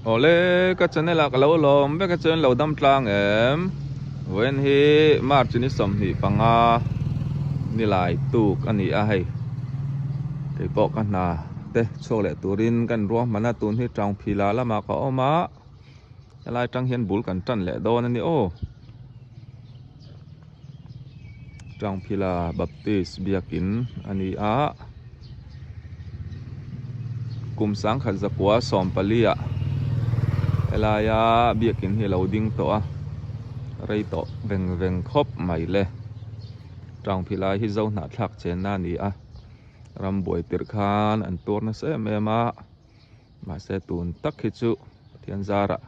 Awle ka channel ah ka lo lawm vek a chuan lo dam tlang em vawiin hi March ni 25 nilai tuk a ni a hei keipawh ka hna te chhuak leh turin ka inruahman a tun hi Tangphila lamah ka awm a helai tang hian bul kan tan leh dawn a ni aw Tangphila Baptist biakin a ni a kum sangkhat zakua 14 ah helaia biakin hi a lo ding tawh a rei tawh veng veng khawp mai le Tangphila hi zo hnahthlak chenna a ni a rambuai tirh khan an tuar nasa em em a. Mahse tun tak hi chu Pathian zarah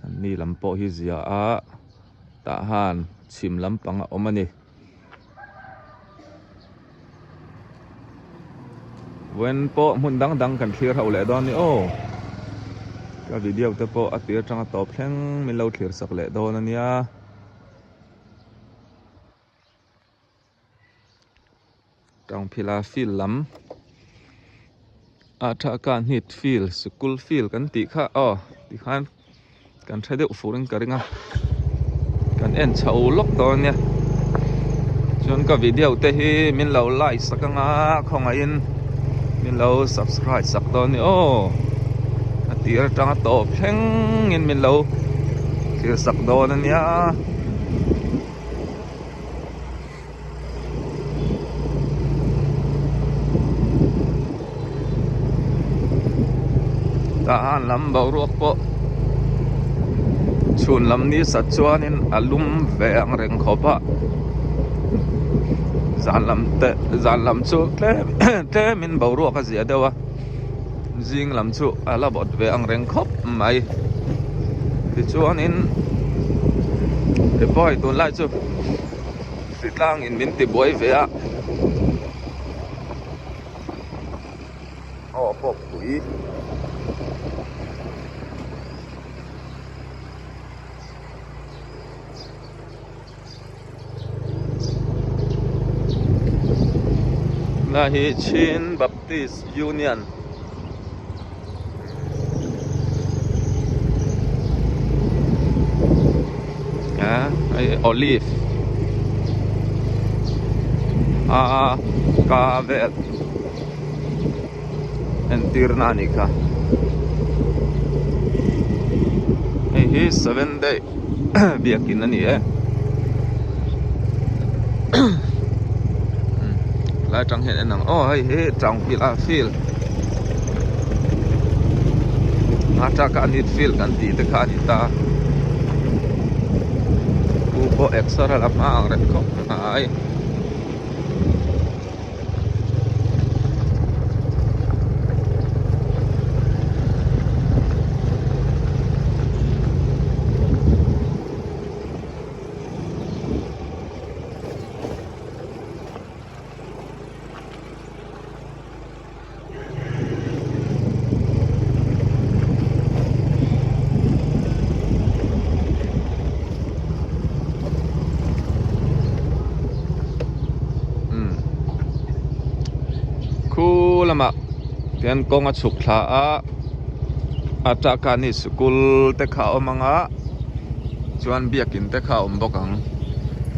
an ni lam pawh hi zia a tah han chhim lampang a awm a ni. Vawiin pawh hmun dang dang kan thlir ho leh dawn a ni aw. Ka video te pawh a tir atanga tawp thleng min lo thlir sak leh dawn a nia. Tangphila field lam a tha ka hnit field sikul field kan tih kha aw tikhan kan hre deuh fur in ka ring a kan en chho lawk dawn nia chuan ka video te hi min lo like sak anga khawngaihin min lo subscribe sak dawn nia aw a tir atanga tawp thlengin min lo thlir sak dawn ania. Tah han lam boruak pawh chhun lam ni sat chuanin a lum ve ang reng khawp a zan lam te zan lam chu tlem tlemin boruak a zia deuh a zing lam chu a la vawt ve ang reng khawp mai tichuanin he pawh hei tunlai chu hritlang in min ti buai ve a aw pawh pui. Lai hi Chin Baptist Union a hei olive a ka vel entirna a nih kha hei hi seven day. biakin a ni e lai tang hian en ang aw hei hi tangpila field ataka a nit field kan tih te kha a ni ta u pawh exer a la hma ang reng khawp mai. Khu lamah hian kawng a chhuk thla a a takani sikul te kha a awm ang a chuan biakin te kha a awm bawk ang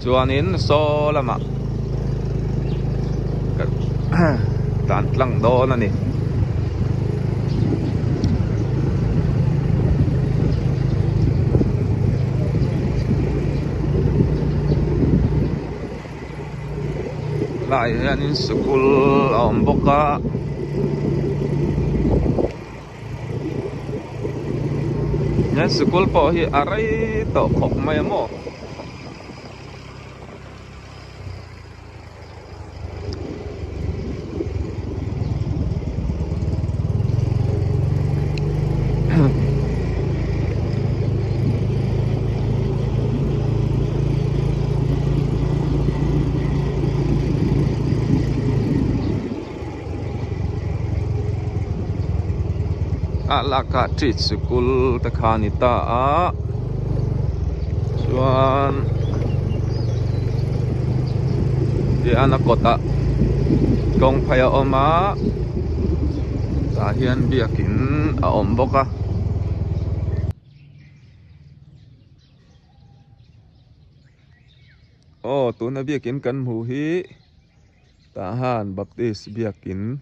chuanin saw lamah tan tlang dawn a ni. Lai hianin sikul a awm bawk a. He sikul pawh hi a rei tawh khawp mai a maw. A lakah ṭi sikul te kha a ni ta a chuan tihian a kawtah kawng phei a awm a tah hian biakin a awm bawk a. Aw tuna biakin kan hmuh hi Tahan Baptist biakin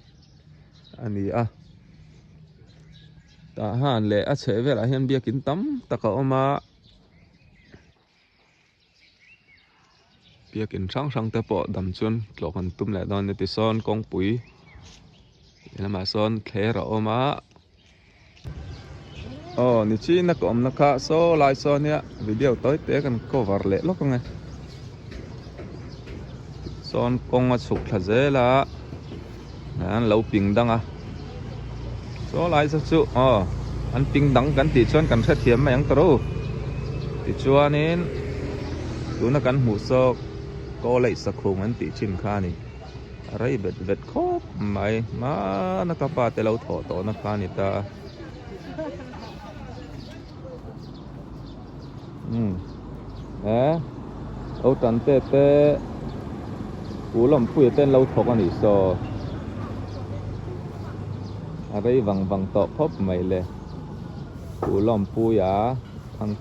a ni a Tahan leh a chheh velah hian biakin tam tak a awm a. Biakin hrang hrang te pawh dam chuan tlawh kan tum leh dawn a ni tisawn kawngpui lamah sawn thler a awm a aw nichina ka awmna kha saw lai saw nia video tawi te kan cover leh lawk ang e sawn kawng a chhuk thla zel a an lo ping dang a saw lai saw chu aw an ping dang kan tih chuan kan hrethiam mai ang ta ro tichuanin tuna kan hmuh saw college sakhum an tih thin kha a ni a rei vet vet khawp mai hmana ka pa te lo thawh tawh na kha a ni ta umm he lo tan te te pu lawmpuia te an lo thawk a nih saw a rei vang vang tawh khawp mai le pu lawmpuia thang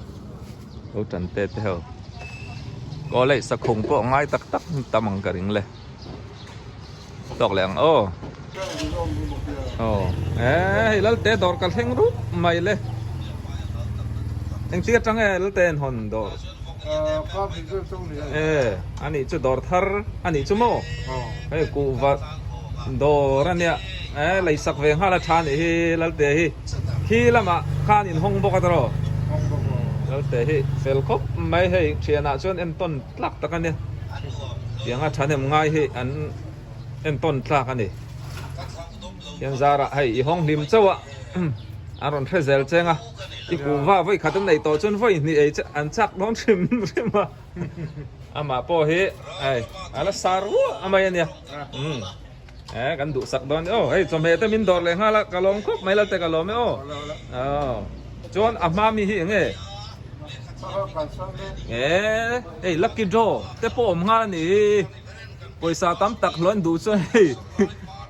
lo tan te te ho college sakhum pawh ngai tak tak tam ang ka ring le. Tawk leh ang aw. Aw eh hei Lalte dawr ka thleng rup mai le. Engtik atang nge Lalte an hawn dawr? Eh ani chu dawr thar ani chu maw? Hei kuhva dawr ania eh leisak ve nghal a tha anih hi Lalte hi. Khi lamah khan in hawng bawk a tawh. Lalte hi fel khawp mai hei thianah chuan entawn tlak tak a nia tianga thahnem ngai hi an entawn tlak a ni hian zarah hei i hawng hlim chauh a an rawn hre zel cheng a i kuhva vawi khat an neih tawh chuan vawi hnih ei an chak dawn hrim hrim a amah pawh hi hei a la sar ruah mai a nia umm eh kan duhsak dawn aw hei chawhmeh te min dawr leh nghal a ka lawm khawp mai lalte ka lawm e aw aw chuan a hma mi hi eng nge Eh hei lucky draw te pawh awm nghal a ni hi pawisa tam tak hlawh an duh chuan hei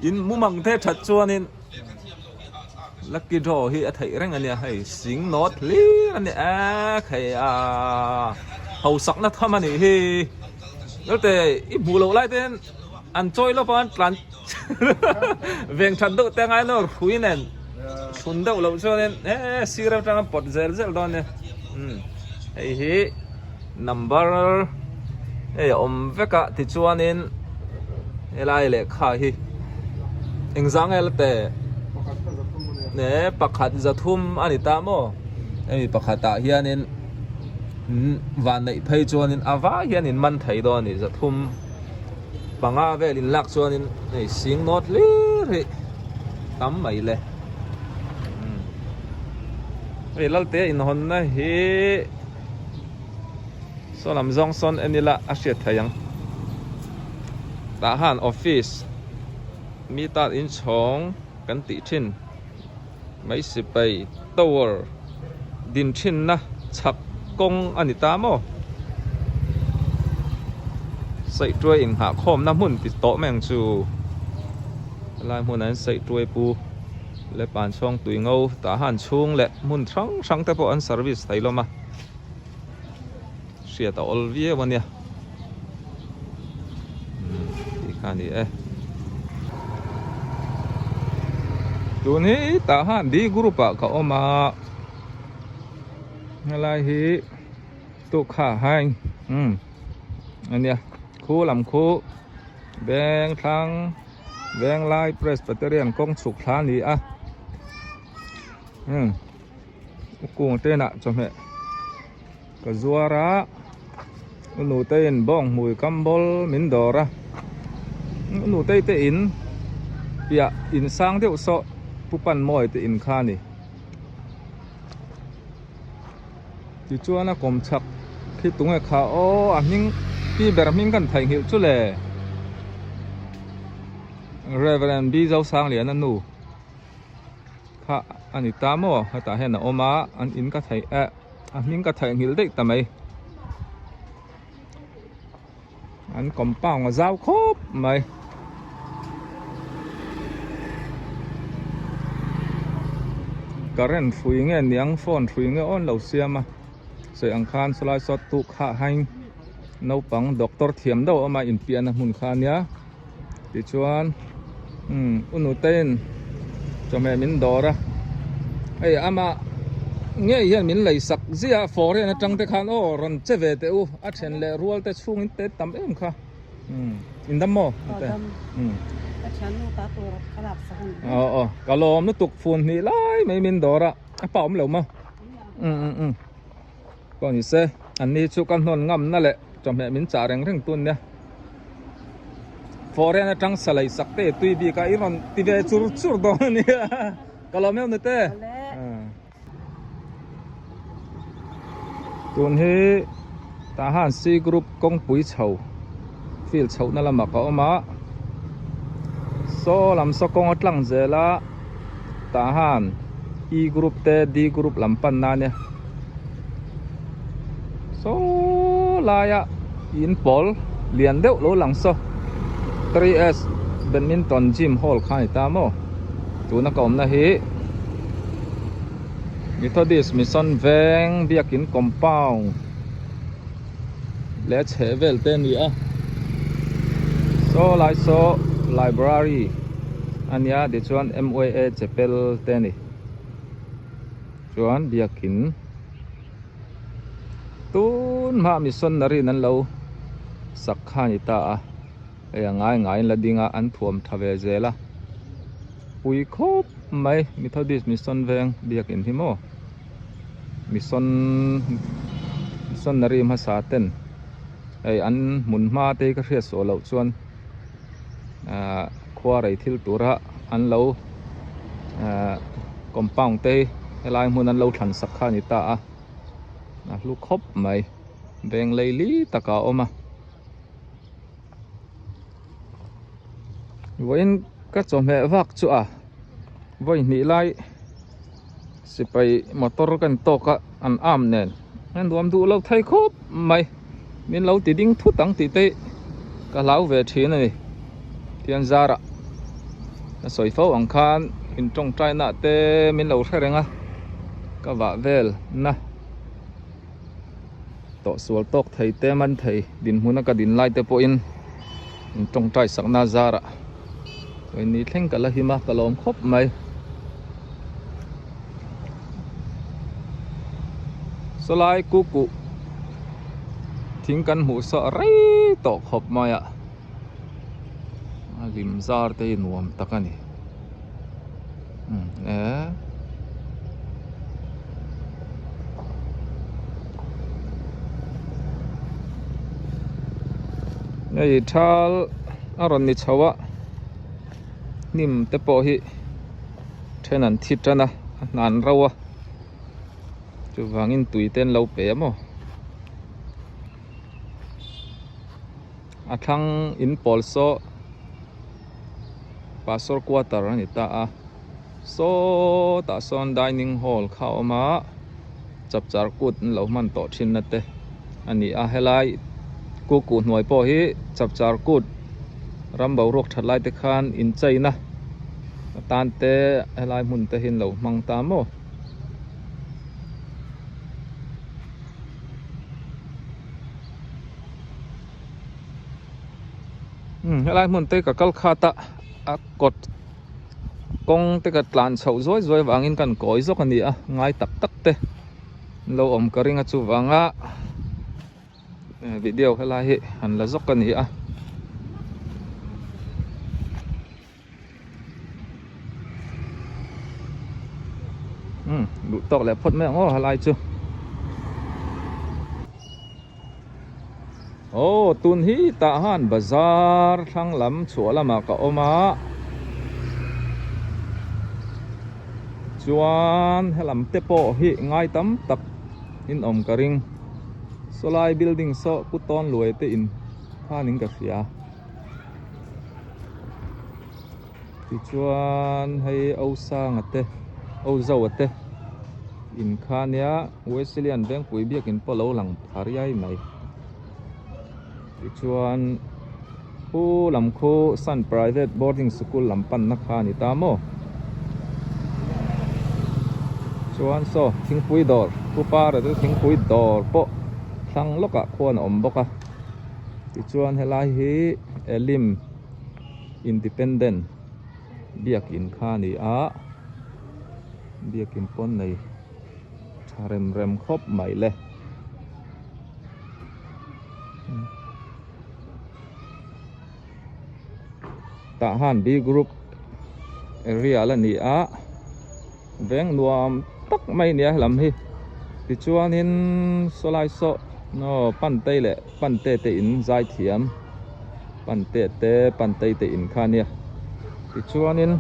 in mumang te that chuanin lucky draw hi a theih reng a nia hei sing nawt hlir a nia ek hei a hausakna tham a nih hi Lalte i hmuh loh lai te hian an chawi lawp a an tlan veng that deuh te a ngai lo hrui nen thlun deuh loh chuanin he sir atanga pawt zel zel dawn nia umm hei hi number hei a awm vek a tichuanin helai lehkha hi engzah nge la te ne pakhat zathum a ni ta maw hemi pakhatah hianin van neih phei chuanin a vai hian in man thei dawn a ni zathum. Panga vel in lak chuanin hei sing nawt hlir hi tam mai le. Hei Lalte inhawnna hi saw lam zawng sawn en ila a hriat theih ang. Tah han office mi tan inchhawng kan tih thin mai sipai tower din thinna chhak kawng a ni ta maw? Saihtuai inghahkhawmna hmun ti tawh mai ang chu helai hmunah hian saihtuai pu leh panchhawng tui ngo tah han chhung leh hmun hrang hrang te pawh an service thei hlawm a hriat a awl viau a nia tih kha a ni e. Tun hi tah han D group ah ka awm a helai hi tukha hai umm a nia khu lam khu veng thlang veng lai presbyterian kawng chhuk thla a ni a umm kung te inah chawhmeh ka zuar a u nute in bawng hmui kam bawl min dawr a u nute te in piah in sang deuh saw pu pan mawi te in kha a ni. Tichuan a kawm chhak khi tunge kha aw a hming pi ber hming kan theihnghilh chu le Reverend B Zosangliana nu kha a ni ta maw hetah hian a awm a an in ka theih eh a hming ka theihnghilh daih ta mai an compound a zau khawp mai. Current hrui nge niang phone hrui nge awn lo siam a sawi ang khan sawlai saw tuk hah hain. Naupang doctor thiam deuh a awm a inpiahna hmun kha a nia tichuan umm u nutein chawhmeh min dawr a hei amah ngei hian min lei sak ziah a foreign atang te khan aw rawn che ve teh u a then leh rual te chhungin te tam em kha umm in dam maw nute umm aw aw ka lawm lutuk fun hnih lai mai min dawr a a pa awm lo maw umm umm umm. Pawh ni se, an ni chu ka hnawn ngamna leh chawhmeh min chah reng reng tun nia. Foreign atang salai sak te tui bik a, i rawn ti ve chur chur dawn a nia. Ka lawm em nute. Tun hi Tahan C group kawngpui chho field chhohna lamah ka awm a. Saw lam saw kawng a tlang zel a, Tahan E group te D group lam panna a nia. Saw laia in pawl lian deuh lo lang saw 3S badminton gym hall kha a ni ta maw tuna ka awmna hi Methodist Mission veng biakin compound leh a chheh vel te a ni a saw lai saw library a nia tichuan M_A_A chapel te a ni. Chuan biakin tun hma missionary in an lo sak kha a ni ta a hei a ngai ngai in la ding a an thuam tha ve zel a pui khawp mai Methodist mission veng biakin hi maw mission missionary hmasa ten hei an hmun hma te hi ka hriat suah loh chuan ahh khua rei thil tura an lo ahh compound te hi helai hmun an lo thlan sak kha a ni ta a a hlu khawp mai veng lei li taka a awm a vawiin ka chawhmeh vak chu a vawi hnih lai sipai motor kan tawk a an arm nen a nuam duh lo thei khawp mai min lo ti ding thut ang tih te ka hlau ve thin a ni tian zarah ka sawi fo ang khan in tawngtai na te min lo hre reng a ka vah vel na tawh sual tawk thei te man thei dinhmun a ka din lai te pawhin in tawngtai sakna zarah ni thleng ka la him a ka lawm khawp mai. Sawlai kukuh thing kan hmuh saw rei tawh khawp mai a a hlim zar te hi nuam tak a ni e hei thal a rawn ni chho a hnim te pawh hi then an thi tan a a hnan rauh a chuvangin tui te an lo pe a maw a thlang in pawl saw pastor quarter a ni ta a sawtah sawn dining hall kha a awm a chapchar kut an lo hman tawh thin na te a ni a helai kuku hnuai pawh hi chapchar kut ram boruak that lai te khan incheina atan te helai hmun te hi an lo hmang ta maw. Umm helai hmun te ka kal khat a a kawt kawng te ka tlan chhoh zuai zuai vangin kan kawi zawk a ni a ngai tak tak te an lo awm ka ring a chuvanga video helai hi han la zawk a ni a. Umm duh tawk leh phawt mai ang aw helai chu. Aw tun hi tah han bazar thlang lam chhuah lamah ka awm a chuan helam te pawh hi ngai tam tak in awm ka ring sawlai building saw pu tawn luai te in khanin ka hria. Tichuan hei Osanga te Ozoa te in kha nia Wesleyan Vengpui biakin pawh lo lang pha riai mai. Tichuan khu lam khu Sun Private Boarding School lam panna kha a ni ta maw. Chuan saw thingpui dawr Pu Para chu thingpui dawr pawh thlang lawkah khuan a awm bawk a. Tichuan helai hi Elim Independent biakin kha a ni a, biakin pawn nei tha rem rem khawp mai le. Tah han B group area la ni a veng nuam tak mai nia helam hi tichuanin sawlai saw aw pantei leh pante te in zai thiam pante te pantei te in kha nia tichuanin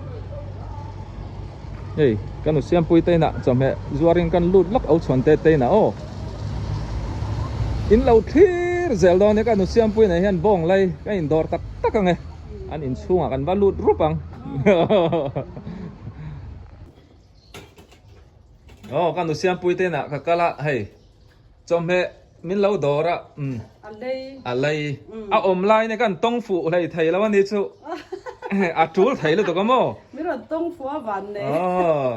hei ka nu siampui te inah chawhmeh zuarin kan lut lawk au chhuan te te inah aw in lo thlir zel dawn nia ka nu siampui nei hian bawng lai ka indawr tak tak ang e an inchhungah kan va lut rup ang aw ka nu siampui te inah ka kal a hei chawhmeh min lo dawr a umm a lei a awm lai nia kan tawng fuh hlei thei lo a ni chu a tul thei lutuk a maw min rawn tawng fuh a van nei aw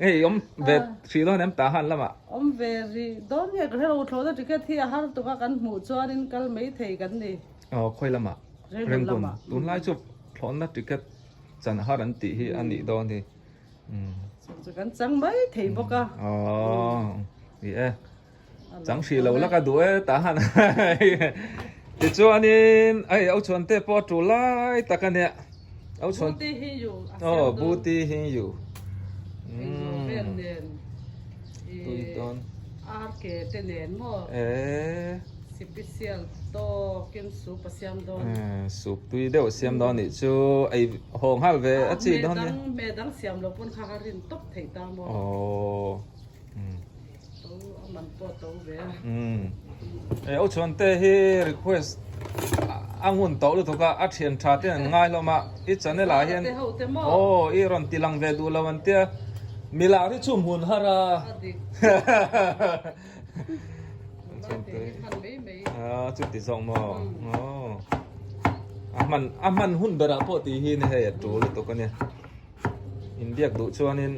hei awm ve hrih dawn em tah han lamah awm ve rih dawn nge ka hrelo thlawhna ticket hi a har tuk a kan hmuh chuanin kal mai thei kan ni aw khawi lamah Rangoon tunlai chu thlawhna ticket chan har an tih hi a nih dawn hi chu kan chang mai thei bawk a aw ni e Chang hrih lo la ka duh e tah han tichuanin hei au chhuan te pawh a tul lai tak a nia au chhuan Buti hi yu aw buti hi yu tui dawn RK te nen maw e special tawkin soup a siam dawn soup tui deuh a siam dawn nih chu ei haw nghal ve a chi dawn nia me dang siam lo pawn kha ka rin tawp thei ta maw aw Umm au chuan te hi request a ngun tawh lutuk a a thian tha te an ngai hlawm a i channel ah hian aw i rawn ti lang ve duh lo an tia milar hi chu hmun har a a chuti zawk maw aw a hman a hman hun berah pawh tih hi ni hei a tul lutuk a nia inbiak duh chuanin.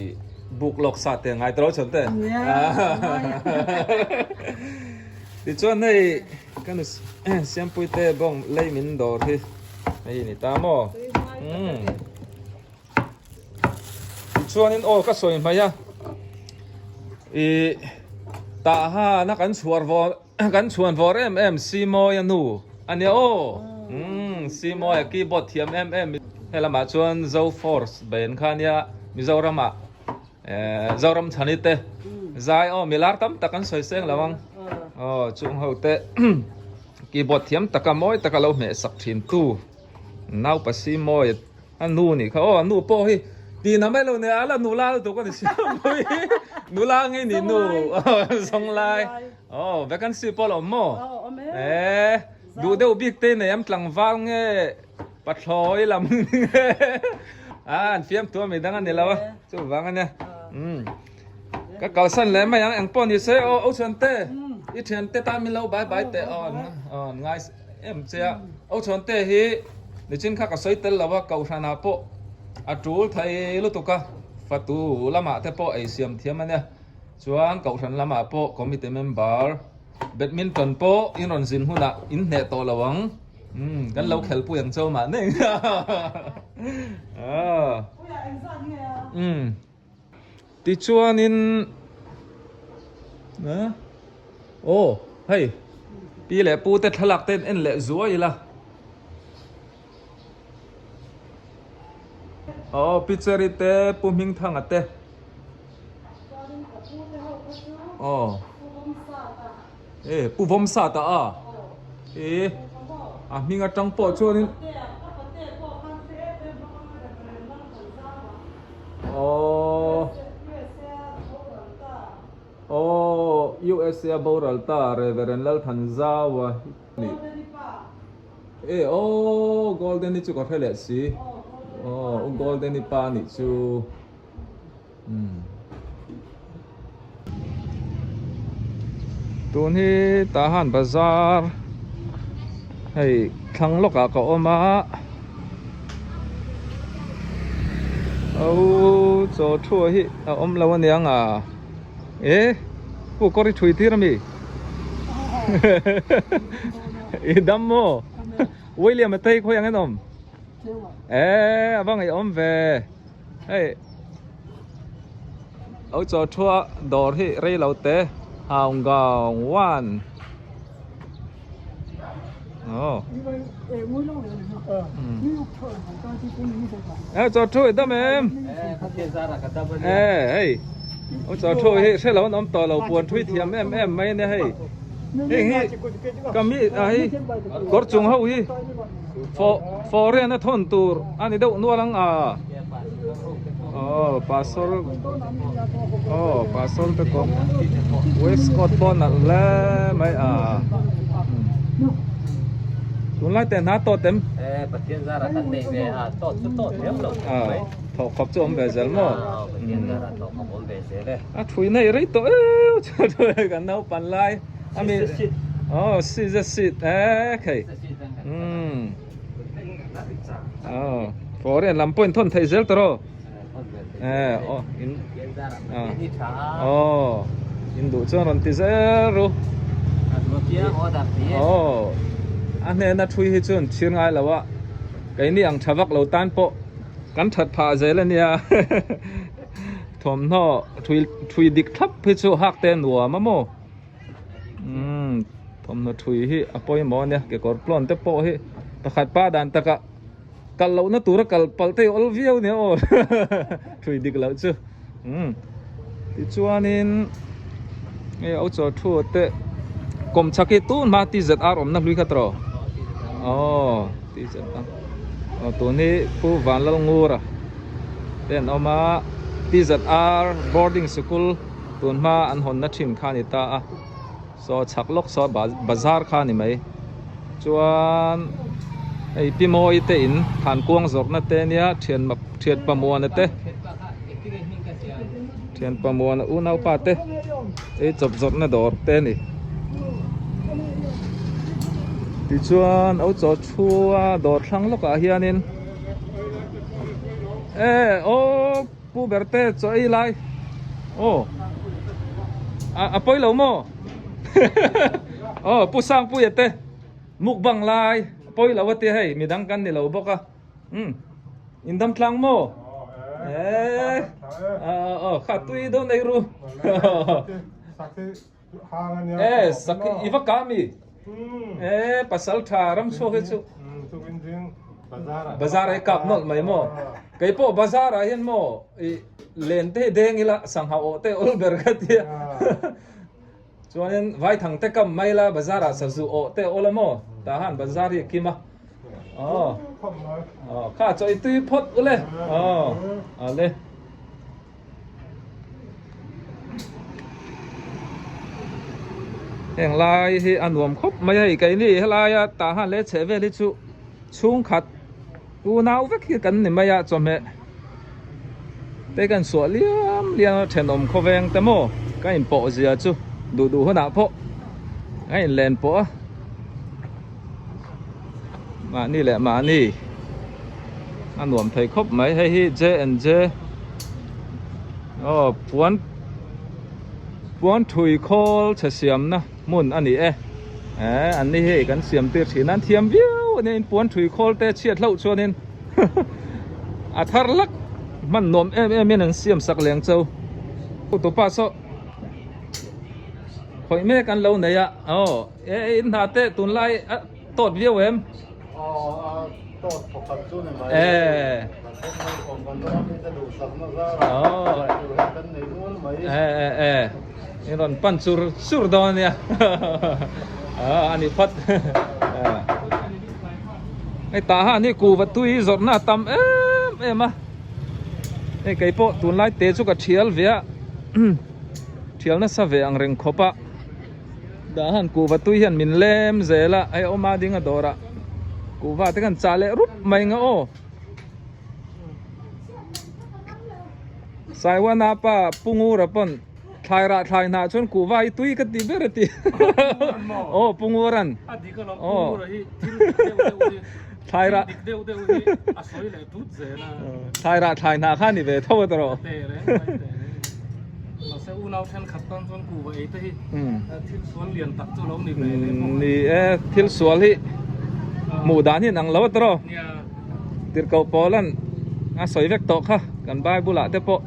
I buk lawk sa te ngai tawh lo chhan te. Tichuan hei ka nu Siampui te bawng lei min dawr hi hei ni ta maw. Tichuanin aw ka sawi hmai a i tah hana kan chhuar vawr kan chhuan vawr em em Simawi a nu a nia aw umm Simawi a keyboard thiam em em he lamah chuan Zo Force band kha nia Mizoram ah eh Zoram Chhani te zai aw milar tam tak an sawi seng lo ang aw chung ho te keyboard thiam taka mawi taka lo hmeh sak thin tu Naupa Simawi A nu nih kha aw a nu pawh hi ti na mai lo nia a la nula lutuk a ni si pui nula nge ni nu zawng lai aw vacancy pawh a la awm maw e duh deuh bik te nei am tlangval nge pathlawi lam nge a an fiam tu a mi dang a ni lo a chuvang a nia umm ka kalsan leh mai ang eng pawh ni se aw aw chhuan te i thian te tan min lo bai bai teh aw an ngai Em che a, Au Chhuante hi nichin kha ka sawi tel lo a, Kohhranah pawh a tul thei lutuk a, fatu lamah te pawh ei siam thiam a nia, chuan Kohhran lamah pawh committee member badminton pawh in rawn zin hunah in hneh tawh lo ang, umm kan lo khelpui ang chau mah nei umm Tichuanin aw hei pi leh pu te thlalak te en leh zuai ila aw pi Cherry te pu Hmingthanga te aw e pu Vawmsata a e a hming atang pawh chuanin. Aww Aww USA a boral ta Reverend Lalthanzaua hi ni e aww Golden hi chu ka hre leh si aww u Golden i pa nih chu umm Tun hi Tahan bazar hei thlang lawkah ka awm a au chaw thua hi a awm lo aniang a e pu kawr i thui tir ami. I dam maw? William a tei khawi ang en awm? Eh, a va ngaihawm ve. Hei, lo chaw thua dawr hi rei lo te Haung Gaung Wan. Oh. Eh, chaw thu i dam em? Eh, hei. Ôi chaw thu hi hre lo an awm tawh lo puan thui thiam em em mai ania hei. Heng hi ka mi a hi kawr chung ho hi foreign a thawn tur a ni deuh nual ang a. Aw pastor aw pastor te kawng waistcoat pawh nalh hle mai a. Tunlai te hna tawt em? E Pathian zara kan nei ve a tawt chu tawt lem lo khawp mai. Thawh khawp chu awm ve zel maw? Aw Pathian zara thawh khawp awm ve zel e. A thui nei rei tawh eu chu thui kan naupan lai ami aw si ze sit e khei umm aw foreign lam pawhin thawn thei zel tawh e aw in aw in duh chuan rawn ti zel ru aw a hnena thui hi chuan chhir ngai lo a keini ang tha vak lo tan pawh kan that phah zel ania. Thawmhnaw thui thui dik thlap hi chu hak te nuam a maw umm thawmhnaw thui hi a pawimawh ania kekawr tlawn te pawh hi pakhat pa dan takah kal lohna tura kal palh te hi awl viau nia aw thui dik loh chu umm tichuanin hei au chaw thu te kawmchhak hi tun hma T Z R awmna hlui kha tawh aw T Z R aw tun hi Pu Vanlalngura. Te an awm a, TZR boarding sikul tun hma an hawnna thin kha a ni ta a, saw chhak lawk saw bazar kha a ni mai. Chuan hei Pi Mawi te in than kuang zawrhna te ania thian thian pamuana te thian pamuana unaupa te ei chawp zawrhna dawr te a ni. Tichuan au chaw chhua dawr thlang lawkah hianin. E aw pu ber te chaw ei lai aw a a pawi lo maw aw pu sangpuia te mukbang lai a pawi lo a tia hei midang kan ni lo bawk a um in dam tlang maw e aw kha tui dawn ei ru e sak i va ka mi e pasal tha ram chhuak hi chu bazar ai kap nawlh mai maw kei pawh bazar ah hian maw i len te hi deng ila sangha awh te awl ber ka tia chuanin vaithang te kam mai la bazar ah sazu awh te awl a maw tah han bazar hi a kim a aw kha chaw i tui phawt ule aw ale. Heng lai hi a nuam khawp mai a hei keini helaia tah han leh chheh vel hi chu chhungkhat unau vek hi kan ni mai a chawhmeh te kan suah liam liam a thenawm khawveng te maw ka inpawh zia chu duh duh hunah pawh a inlen pawh a mahni leh mahni a nuam thei khawp mai hei hi J and J aw puan puan thui khawl chhe siamna hmun a ni e eh an ni hei kan siam tir thin a an thiam viau a nia in puan thui khawl te chhiat hlauh chuanin a thar lak hman nuam em em in an siam sak leng chau tupa saw khawih mek an lo nei a aw. E in hna te tunlai a tawt viau em? Aw a tawt pakhat chu ni mai. E. Kan ram hi te duhsakna zarah tur hi kan nei nual mai. E e e. In rawn pan chur chur dawn ania. A ni phawt. Hei tah han hi kuva tui zawrhna a tam em em a. Hei kei pawh tunlai te chu ka thial ve a. Thial nasa ve ang reng khawp a. Dah han kuhva tui hian min lem zel a, hei awma ding a dawrah kuhva te khan chah leh rup mai ang a aw. Saiwana pa Pu Ngura pawn thlai rah thlai hnah chuan kuhva hi tui ka ti ber a ti. Aw Pu Ngura'n. Aw. Thlai rah thlai rah thlai hnah kha ni ve tho a tawh. Mahse unau thenkhat tan chuan kuhva ei te hi thil sual lian tak chu lo ni ve leh bawk a. Ni e, thil sual hi hmuh dan hi an ang lo a tawrh aw. Tirhkoh Paula'n a sawi vek tawh kha kan Bible ah te pawh.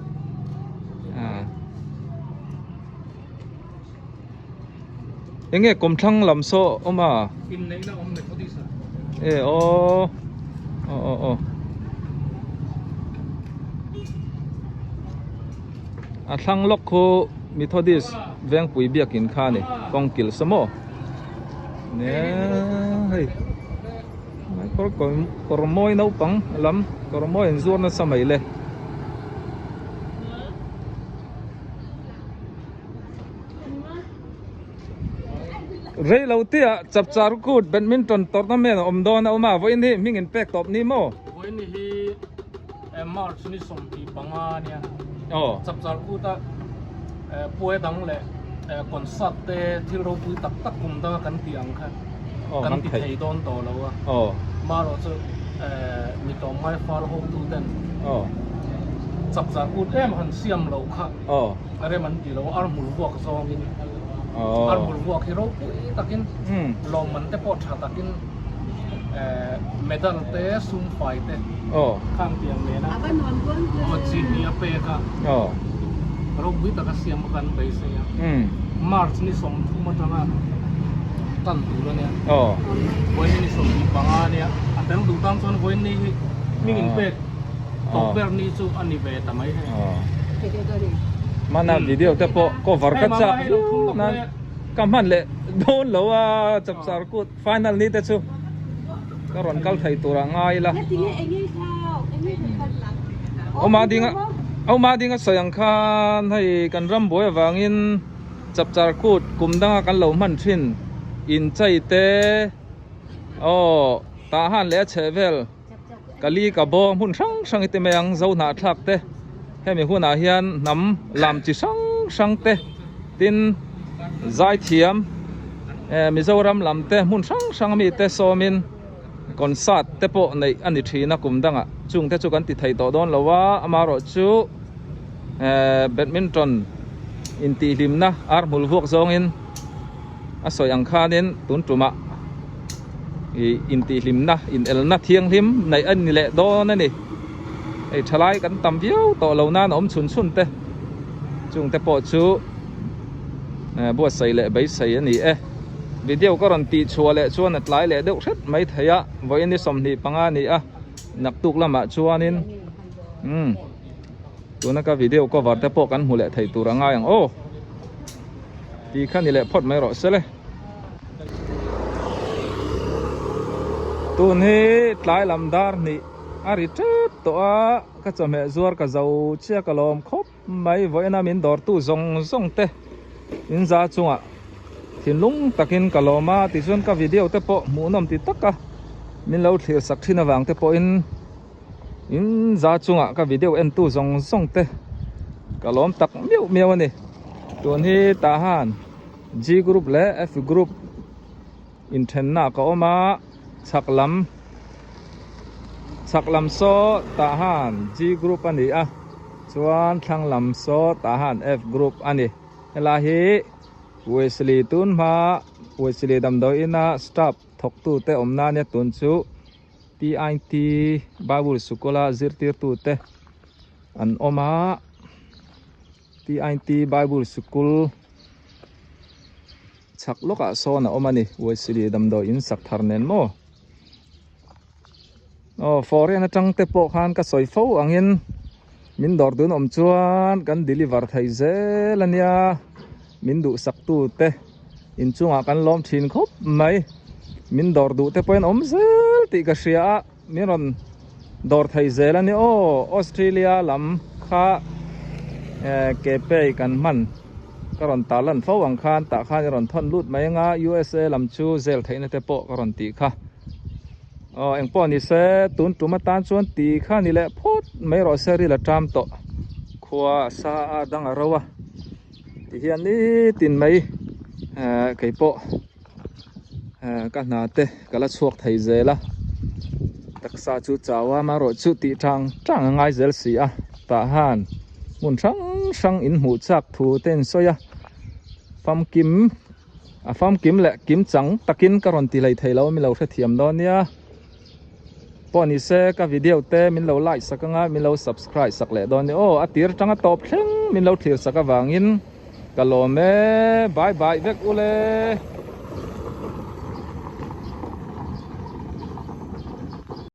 Enge kawmthlang lam saw awm a? Inneihna awm Methodist ah. E aw aw aw aw. A thlang lawk khu Methodist vengpui biakin kha a ni kawngkil saw maw? Ne hei kawr kawr mawi naupang lam kawr mawi an zuar nasa mai le. Rei lo tia chapchar kut badminton tournament a awm dawn a awm a vawiin hi hming in pek tawp ni maw? Vawiin hi March ni 25 ania chapchar kut a puai dang leh concert te thil ropui tak tak kum danga kan tih ang kha kan ti thei dawn tawh lo a marawh chu mi tlawmngai fal hotu ten chapchar kut em han siam loh kha A rem an ti lo, ar hmul vuak zawngin ar hmul vuak hi ropui takin lawmman te pawh tha takin medal te sum fai te khang tiang nena kawt chi hnih a pek a, ropui taka siam kha an beisei a, March ni 30 atanga tan tur a nia, vawiin ni 25 a nia, a tel duh tan chuan vawiin ni hi hming inpek. Tawp ber ni chu a ni ve ta mai hei. Hmana video te pawh cover ka chak viau nan ka hman leh dawn lo a chapchar kut final ni te chu ka rawn kal thei tur ah ngai ila. Awma dinga awma dinga sawi ang khan hei kan ram buai avangin chapchar kut kum danga kan lo hman thin inchei te aw tah han leh a chheh vel. Kali ka bawng hmun hrang hrang hi ti mai ang zo hnahthlak te hemi hunah hian hnam lam chi hrang hrang te tin zaithiam eh Mizoram lam te hmun hrang hrang ami te sawmin concert te pawh neih a ni thin a kum dangah chung te chu kan ti thei tawh dawn lo a amaherawhchu eh badminton intihhlimna ar hmul vuak zawngin. A sawi ang khanin tun tumah ih intihhlimna inelna thianghlim neih a ni leh dawn a ni. Hei thalai kan tam viau tawh lo nan a awm chhun chhun te chung te pawh chu buatsaih leh beisei a ni e. Video ka rawn tih chhuah leh chuan a tlai leh deuh hret mai thei a, vawiin ni 25 a ni a, naktuk lamah chuanin umm tuna ka video cover te pawh kan hmu leh thei tur a ngai ang aw. Ti kha ni leh phawt mai rawh se le. Tun hi tlai lam dar hnih a ri tep tawh a, ka chawhmeh zuar ka zo chiah ka lawm khawp mai. Vawiina min dawrtu zawng zawng te in za chungah thinlung takin ka lawm a, tichuan ka video te pawh hmuhnawm ti taka min lo thlir sak thin avang te pawhin in za chungah ka video entu zawng zawng te ka lawm tak miau miau a ni. Tun hi tah han G group leh F group inthenna ka awm a, chhak lam chhak lam saw tah han G group a ni a, chuan thlang lam saw tah han F group a ni. Helai hi Wesley tun hma Wesley damdawi ina staff thawktute awmna ania tun chu. TIT Bible Sikula zirtirtute an awm a, TIT Bible Sikul chhak lawkah sawn a awm a ni, Wesley damdawi in sak thar nen maw? Aw foreign atang te pawh khan ka sawi fo angin min dawr dun awm chuan kan deliver thei zel a nia, min duhsak tute. Inchungah kan lawm thin khawp mai. Min dawr duh te pawhin awm zel tih ka hria a, min rawn dawr thei zel a ni aw. Australia lam kha eh ke pay kan hman ka rawn tar lan fo ang khan tah khan i rawn thawn lut mai anga USA lam chu zel theihna te pawh ka rawn tih kha. Aw engpawh ni se tun tum atan chuan ti kha ni leh phawt mai rawh se ril a ṭam tawh. Khua a sa a dang a ro a. Ti hian nitin mai eh kei pawh eh ka hna te ka la chhuak thei zel a taksa chu chau a amaherawh chu tih tang tang a ngai zel si a tah han hmun hrang hrang in hmuh chak thu te in sawi a famkim a famkim leh kim chang takin ka rawn ti hlei thei lo a mi lo hrethiam dawn nia pawh ni se ka video te min lo like sak anga min lo subscribe sak leh dawn nia aw a tir atanga tawp thleng min lo thlir sak avangin ka lawm e bye bye vek ule.